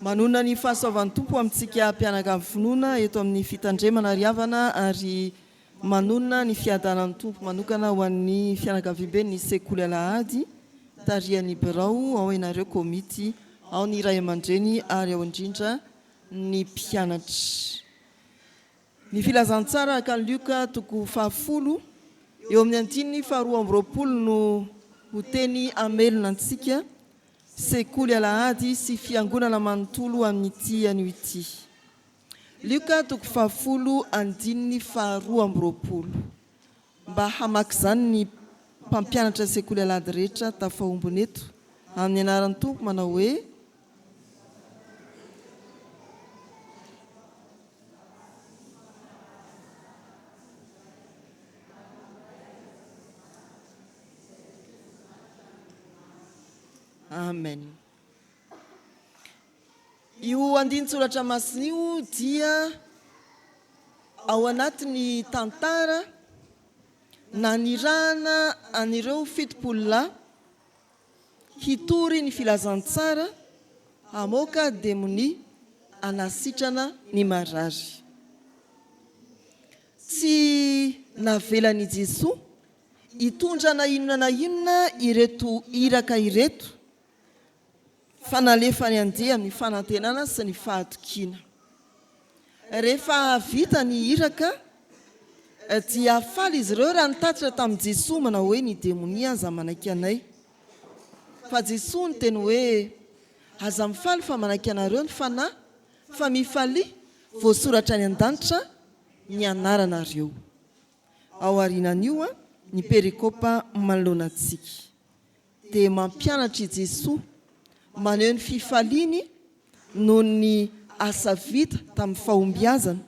Manonona ny fahasoavan'ny Tompo amintsika mpianakavy finoana eto amin'ny fitandremana ry havana ary manonona ny fiadanan'ny Tompo manokana ho an'ny fianakaviamben'ny sekoly alahady tarihan'ny birao, ao ianareo komity, ao ny ray aman-dreny ary ao indrindra ny mpianatra. Ny Filazantsara araka an'i Lioka toko fahafolo, eo amin'ny andininy faharoa amby roapolo no ho teny hamelona antsika, Sekoly Alahady sy Fiangonana manontolo amin'ity anio ity. Lioka toko fahafolo andininy faharoa amby roapolo. Mba hamaky izany ny mpampianatra Sekoly Alahady rehetra tafaombona eto, amin'ny anaran'ny Tompo manao hoe. Amen. Io andinin-tsoratra masina io dia ao anatin'ny tantara nanirahana an'ireo 70 lahy hitory ny filazantsara, hamoaka demonia, hanasitrana ny marary. Tsy navelan'i Jesoa hitondra na inona na inona ireto iraka ireto fa nalefany handeha amin'ny fanantenana sy ny fahatokiana. Rehefa vita ny iraka dia faly izy ireo raha nitatitra tamin'i Jesoa manao hoe ny demonia aza manaiky anay. Fa Jesoa niteny hoe aza mifaly fa manaiky anareo ny fanahy fa mifalia voasoratra any an-danitra ny anaranareo. Ao aorianan'io ny perikopa manoloana antsika dia mampianatra i Jesoa, maneho ny fifaliany noho ny asa vita tamin'ny fahombiazana,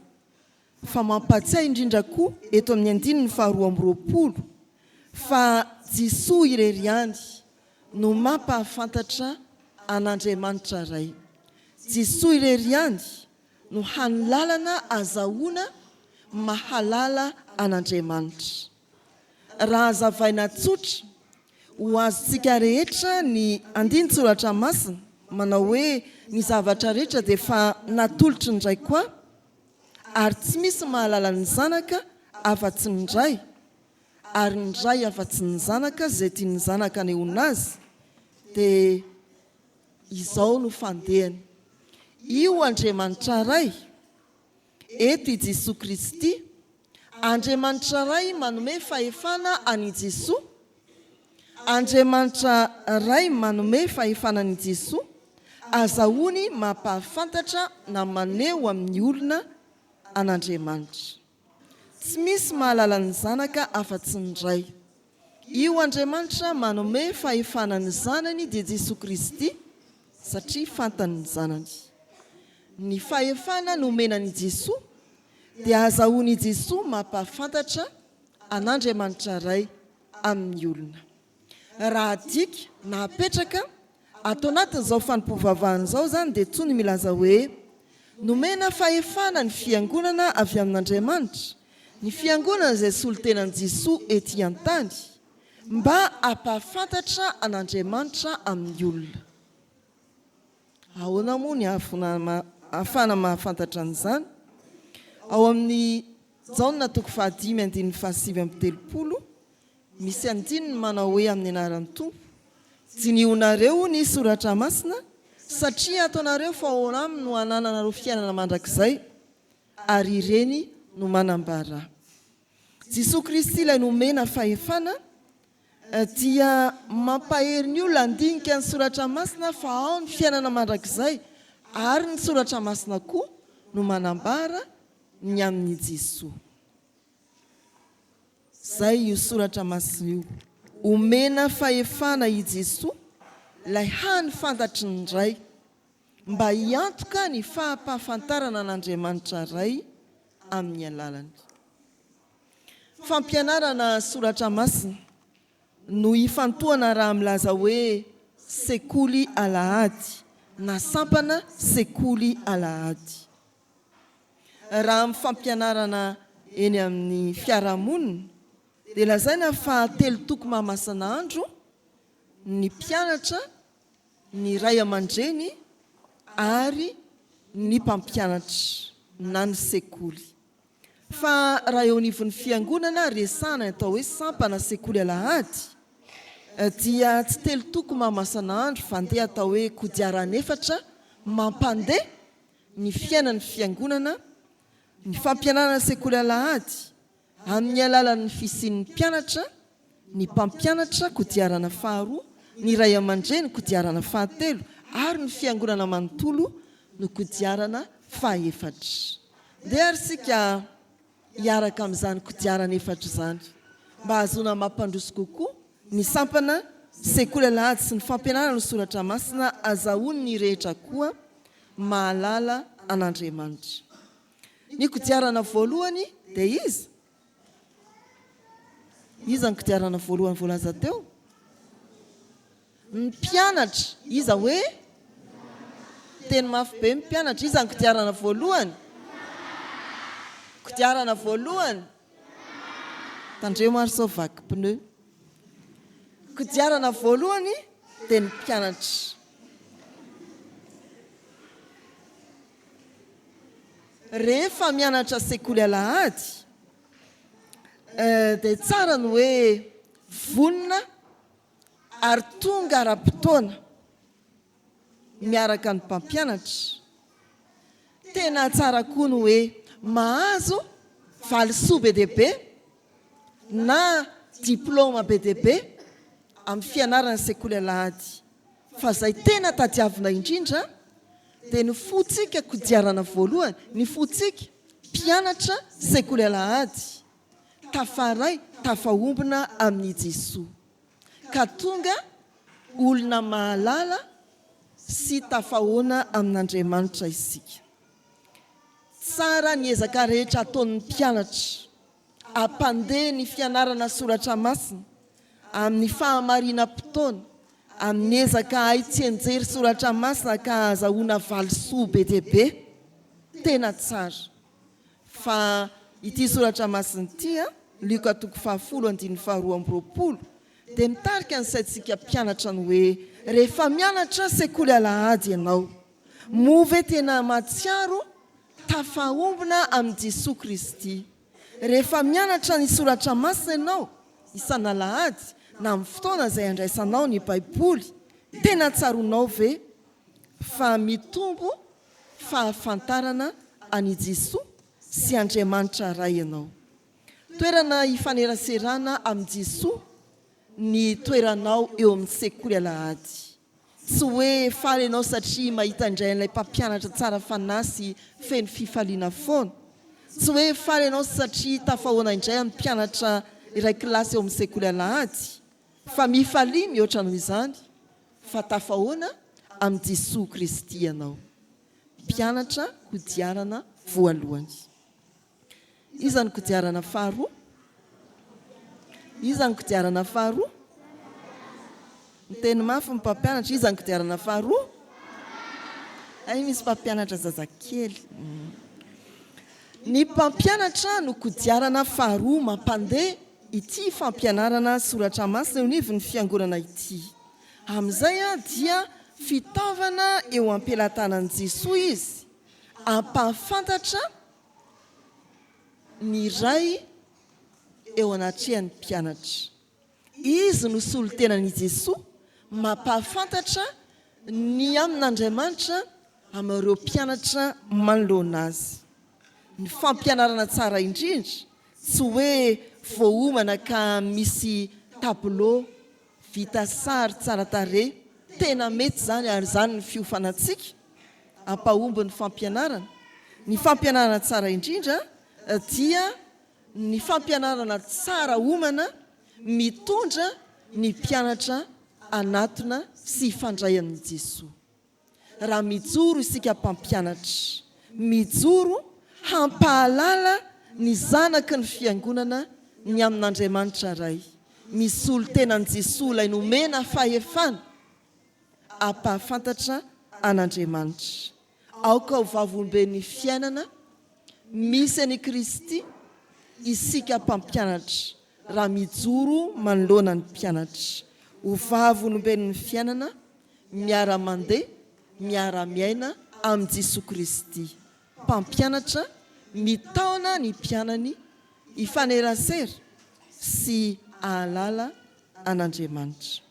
fa mampatsiahy indrindra koa eto amin'ny andininy faharoa amby roapolo fa Jesoa irery ihany no mampahafantatra an'Andriamanitra Ray. Jesoa irery ihany no hany lalana azahoana mahalala an'Andriamanitra. Raha hazavaina tsotra ho azontsika rehetra ny andinin-tsoratra masina manao hoe ny zavatra rehetra dia efa natolotry ny Raiko ahy ary tsy misy mahalala ny Zanaka afa-tsy ny Ray ary ny Ray afa-tsy ny Zanaka izay tian'ny Zanaka anehoana azy dia Izao no fandehany. Io Andriamanitra Ray, eto i Jesoa Kristy, Andriamanitra Ray manome fahefana an' i Jesoa, Andriamanitra Ray manome fahefana an' i Jesoa, azahoany mampahafantatra na maneho amin' ny olona an' Andriamanitra. Tsy misy mahalala ny Zanaka afa-tsy ny Ray. Io Andriamanitra manome fahefana ny Zanany dia Jesoa Kristy satria fantany ny Zanany. Ny fahefana nomena an' i Jesoa dia azahoan' i Jesoa mampahafantatra an' Andriamanitra Ray amin' ny olona. Raha adika na apetraka ato anatin'izao fanompoam-pivavahana izao izany dia toy ny milaza hoe, Nomena fahefana ny Fiangonana avy amin'Andriamanitra, ny Fiangonana izay solontenan'i Jesoa ety an-tany, mba hampahafantatra an'Andriamanitra amin'ny olona. Ahoana moa ny ahafahana mahafantatra an'izany? Ao amin'ny Jaona toko fahadimy andininy fahasivy amby telopolo, Misy andininy manao hoe amin'ny anaran'ny Tompo, Dinihonareo ny Soratra Masina, satria ataonareo fa ao aminy no anananareo fiainana mandrakizay, ary ireny no manambara Ahy. Jesoa Kristy ilay nomena fahefana dia mampahery ny olona handinika ny Soratra Masina fa ao ny fiainana mandrakizay, ary ny Soratra Masina koa no manambara ny amin'i Jesoa. Zay io soratra masina io. Omena fahefana i Jesoa, ilay hany fantatry ny Ray, mba hiantoka ny fahampahafantarana an'Andriamanitra Ray amin'ny alalany. Fampianarana soratra masina no ifantohana raha milaza hoe sekoly alahady na sampana sekoly alahady. Raha amin'ny fampianarana eny amin'ny fiarahamonina dia lazaina fa telo toko mahamasina andro ny mpianatra, ny ray aman-dreny. ary ny mpampianatra na ny sekoly. Fa raha eo anivon'ny fiangonana resahana ny atao hoe sampana sekoly alahady dia tsy telo toko mahamasana-andro fa ndeha atao hoe kodiaran'efatra mampandeha ny fiainan'ny fiangonana ny fampianarana sekoly alahady amin'ny alalan'ny fisian'ny mpianatra, ny mpampianatra kodiarana faharoa, ny ray aman-dreny kodiarana fahatelo ary ny fiangonana manontolo no kodiarana fahefatra. Ndeha ary isika hiaraka amin'izany kodiarana efatra izany mba hahazoana mampandroso kokoa ny sampana Sekoly Alahady sy ny fampianarana ny Soratra Masina azahoan'ny rehetra koa mahalala an'Andriamanitra. Ny kodiarana voalohany dia iza? Iza ny kodiarana voalohany voalaza teo? Ny mpianatra. Iza hoe? Teny mafy be ny mpianatra. Iza ny kodiarana voalohany? Kodiarana voalohany. Tandremo ary sao vaky pneu. Kodiarana voalohany dia ny mpianatra. Rehefa mianatra sekoly alahady dia tsara ny hoe vonona ary tonga ara-potoana miaraka ny mpampianatra. Tena tsara koa ny hoe mahazo valisoa be dia be na diplaoma be dia be amin'ny fianarana sekoly alahady. Fa izay tena tadiavina indrindra dia ny fontsika kodiarana voalohany, ny fontsika mpianatra sekoly alahady, tafaray, tafaombona amin'i Jesoa. Ka tonga olona mahalala sy tafahoana amin'Andriamanitra isika. Tsara ny ezaka rehetra ataon'ny mpianatra hampandeha ny fianarana soratra masina amin'ny fahamarinam-potoana, amin'ny ezaka hahay tsianjery soratra masina ka hahazahoana valisoa be dia be. Tena tsara. Fa ity soratra masina ity, Lioka toko fahafolo andininy faharoa amby 20, dia mitarika ny saintsika mpianatra ny hoe, rehefa mianatra sekoly alahady ianao, moa ve tena mahatsiaro tafaombona amin'i Jesoa Kristy? Rehefa mianatra ny soratra masina ianao isan'alahady na amin'ny fotoana izay andraisanao ny Baiboly, tena tsaroanao ve fa mitombo fahafantarana an'i Jesoa sy Andriamanitra Ray ianao? Toerana hifaneraserana amin'i Jesoa ny toeranao eo amin'ny sekoly alahady. Tsy hoe faly ianao satria mahita indray an'ilay mpampianatra tsara fanahy sy feno fifaliana foana. Tsy hoe faly ianao satria tafahoana indray amin'ny mpianatra iray kilasy eo amin'ny sekoly alahady. Fa mifalia mihoatra noho izany fa tafahoana amin'i Jesoa Kristy ianao. Mpianatra kodiarana voalohany. Iza ny kodiarana faharoa? Iza ny kodiarana faharoa? Miteny mafy ny mpampianatra, iza ny kodiarana faharoa? Hay misy mpampianatra zazakely. Ny mpampianatra no kodiarana faharoa mampandeha ity fampianarana soratra masina eo anivon'ny fiangonana ity. Amin'izay dia fitaovana eo am-pelatanan'i Jesoa izy hampahafantatra ny Ray eo anatrehan'ny mpianatra. Izy no solontenan' i Jesoa mampahafantatra ny amin'Andriamanitra amin'ireo mpianatra manoloana azy. Ny fampianarana tsara indrindra tsy hoe voaomana ka misy tableau vita sary tsara tarehy, tena mety izany ary izany ny fiofanantsika hampahomby ny fampianarana. Ny fampianarana tsara indrindra dia ny fampianarana tsara omana mitondra ny mpianatra hanatona sy hifandray amin'i Jesoa. Raha mijoro isika mpampianatra, mijoro hampahalala ny zanaky ny Fiangonana ny amin'Andriamanitra Ray, misolo tena an'i Jesoa ilay nomena fahefana hampahafantatra an'Andriamanitra. Aoka ho vavolombelon'ny fiainana misy an'i Kristy isika mpampianatra raha mijoro manoloana ny mpianatra. Ho vavolombelon'ny fiainana miara-mandeha. miara-miaina amin'i Jesoa Kristy, Mpampianatra mitaona ny mpianany hifanerasera sy hahalala an'Andriamanitra.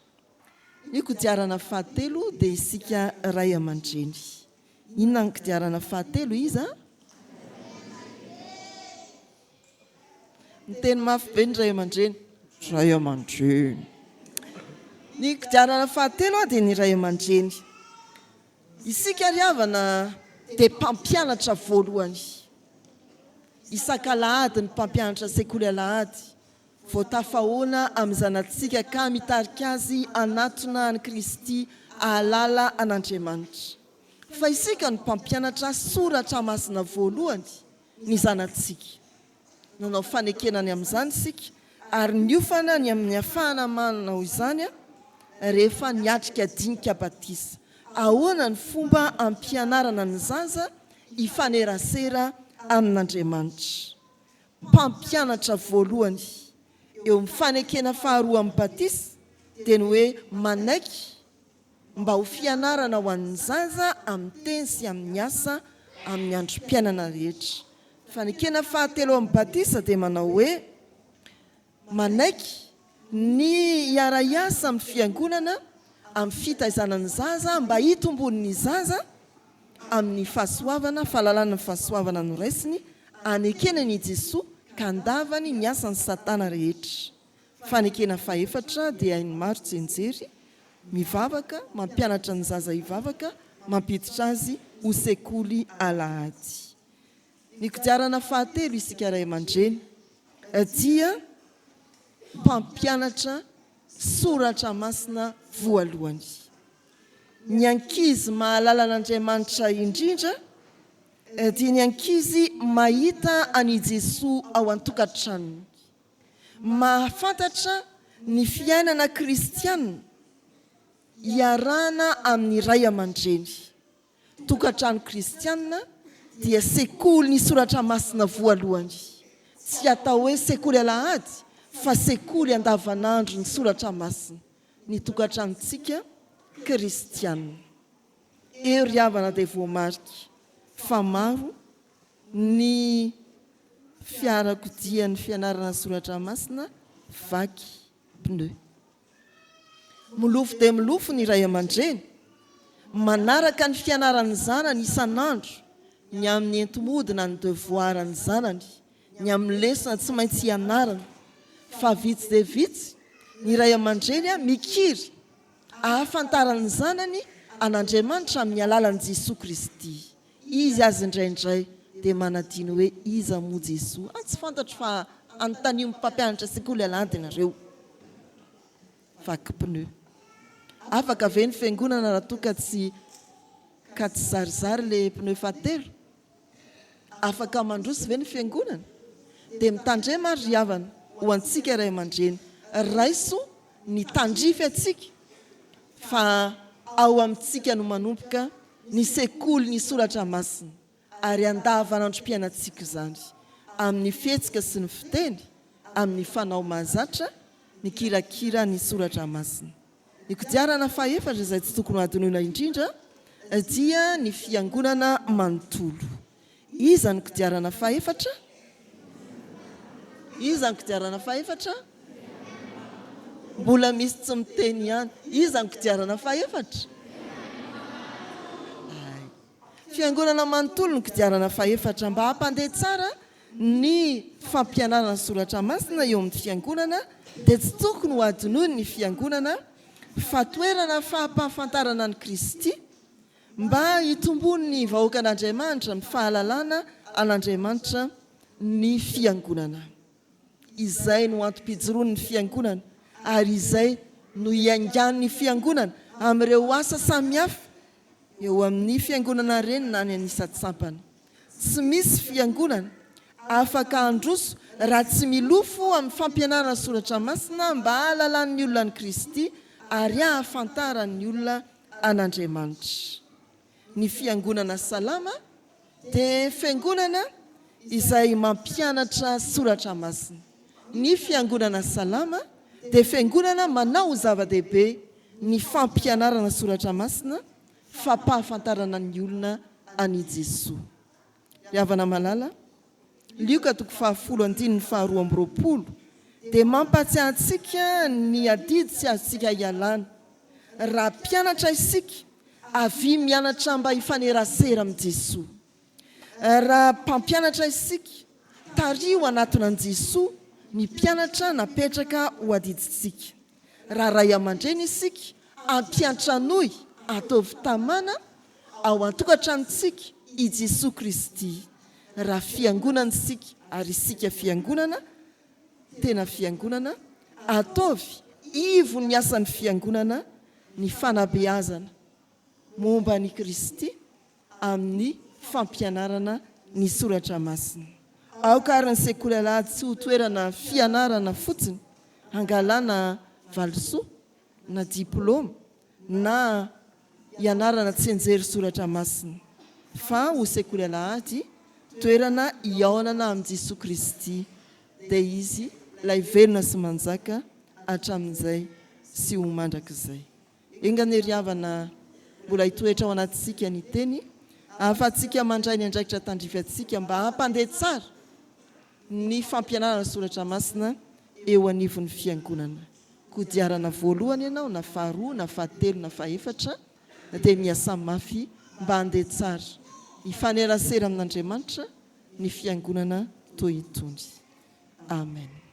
Ny kodiarana fahatelo dia isika ray aman-dreny. Inona ny kodiarana fahatelo? Iza? Miteny mafy be ny ray aman-dreny. Ray aman-dreny. Ny kodiarana fahatelo dia ny ray aman-dreny. Isika ry havana dia mpampianatra voalohany. Isak'alahady ny mpampianatra sekoly alahady vao tafahoana amin'ny zanatsika ka mitarika azy hanatona an'i Kristy hahalala an'Andriamanitra. Fa isika no mpampianatra soratra masina voalohany ny zanatsika. Nanao fanekena ny amin'izany isika ary niofana ny amin'ny hafahana manao izany rehefa niatrika dinika batisa. Ahoana ny fomba ampianarana ny zaza hifanerasera amin'Andriamanitra? Mpampianatra voalohany eo amin'ny fanekena faharoa amin'ny batisa dia ny hoe manaiky mba ho fianarana ho an'ny zaza amin'ny teny sy amin'ny asa amin'ny androm-piainana rehetra. Fanekena fahatelo amin'ny batisa dia manao hoe manaiky ny hiara-hiasa amin'ny fiangonana amin'ny fitaizana ny zaza mba hitomboan'ny zaza amin'ny fahasoavana, fahalalana ny fahasoavana noraisiny, anekena an' i Jesoa ka andavany ny asan'i Satana rehetra. Fanekena fahefatra dia hain'ny maro tsianjery, mivavaka, mampianatra ny zaza hivavaka, mampiditra azy ho sekoly alahady. Ny kodiarana fahatelo isika ray aman-dreny dia mpampianatra soratra masina voalohany. Ny ankizy mahalala an'Andriamanitra indrindra dia ny ankizy mahita an'i Jesoa ao an-tokantranony. Mahafantatra ny fiainana kristiana iarahana amin'ny ray aman-dreny. Tokantrano kristiana dia sekolin'ny soratra masina voalohany. Tsy atao hoe sekoly alahady fa sekoly andavanandro ny soratra masina ny tokantranontsika kristiana. Eo ry havana dia voamarika fa maro ny fiarakodian'ny fianarana soratra masina vaky pneu. Milofo dia milofo ny ray aman-dreny, manaraka ny fianaran'ny zanany isan'andro, ny amin'ny enti-mody na ny devoir ny zanany, ny amin'ny lesona tsy maintsy ianarana. Fa vitsy dia vitsy ny ray aman-dreny mikiry ahafantaran'ny zanany an'Andriamanitra amin'ny alalan'i Jesoa Kristy. Izy aza indraindray dia manadino hoe iza moa Jesoa? Ah tsy fantatro fa anontanio ny mpampianatra sekoly alahady nareo. Vaky pneu. Afaka ve ny fiangonana raha toa ka tsy ka tsy zarizary le pneu fahatelo? Afaka mandroso ve ny fiangonana? Dia mitandrema ary ry havana ho antsika ray aman-dreny, raiso ny tandrify antsika fa ao amintsika no manomboka ny sekoly ny soratra masina ary andavanandrom-piainantsika izany amin'ny fihetsika sy ny fiteny, amin'ny fanao mahazatra, mikirakira ny soratra masina. Ny kodiarana fahefatra izay tsy tokony ho adinoina indrindra dia ny fiangonana manontolo. Iza ny kodiarana fahefatra? Iza ny kodiarana fahefatra? Mbola misy tsy miteny ihany. Iza ny kodiarana fahefatra? Ay. Fiangonana manontolo ny kodiarana fahefatra. Mba hampandeha tsara ny fampianarana ny soratra masina eo amin'ny fiangonana dia tsy tokony ho adinoiny ny fiangonana fa toerana fahampahafantarana an'i Kristy Mba hitomboan'ny vahoakan'Andriamanitra amin'ny fahalalana an'Andriamanitra ny Fiangonana. Izay no antom-pijoroan'ny Fiangonana ary izay no iaingan'ny Fiangonana amin'ireo asa samihafa eo amin'ny Fiangonana reny na any an'isan-tsampana. Tsy misy Fiangonana afaka handroso raha tsy milofo amin'ny fampianarana Soratra Masina mba hahalalan'ny olona an'i Kristy ary hahafantaran'ny olona an'Andriamanitra. Ny fiangonana salama dia fiangonana izay mampianatra soratra masina. Ny fiangonana salama dia fiangonana manao ho zava-dehibe ny fampianarana soratra masina. fampahafantarana ny olona an'i Jesoa. Ry havana malala, Lioka toko fahafolo andininy faharoa amby roapolo dia mampahatsiahy antsika ny adidy tsy azontsika ialana. Raha mpianatra isika, avia mianatra mba hifanerasera amin'i Jesoa. Raha mpampianatra isika, tariho hanatona an'i Jesoa ny mpianatra napetraka ho adidintsika. Raha ray aman-dreny isika, ampiantranoy, ataovy tamana ao an-tokantranontsika i Jesoa Kristy. Raha fiangonana isika, ary isika fiangonana, tena fiangonana, ataovy ivon'ny asan'ny fiangonana ny fanabeazana momba an'i Kristy amin'ny fampianarana ny soratra masina. Aoka àry ny sekoly alahady tsy ho toerana fianarana fotsiny hangalana valisoa na diplaoma na hianarana tsianjery soratra masina, fa ho sekoly alahady toerana hihaonana amin'i Jesoa Kristy, dia Izy ilay velona sy manjaka hatramin'izay sy ho mandrakizay. Enga anie ry havana mbola hitoetra ao anatintsika ny Teny, ahafahantsika mandray ny andraikitra tandrify antsika mba hampandeha tsara ny fampianarana Soratra Masina eo anivon'ny Fiangonana. Kodiarana voalohany ianao na faharoa na fahatelo na fahefatra dia miasà mafy mba handeha tsara, hifanerasera amin'Andriamanitra ny Fiangonana toy itony. Amen.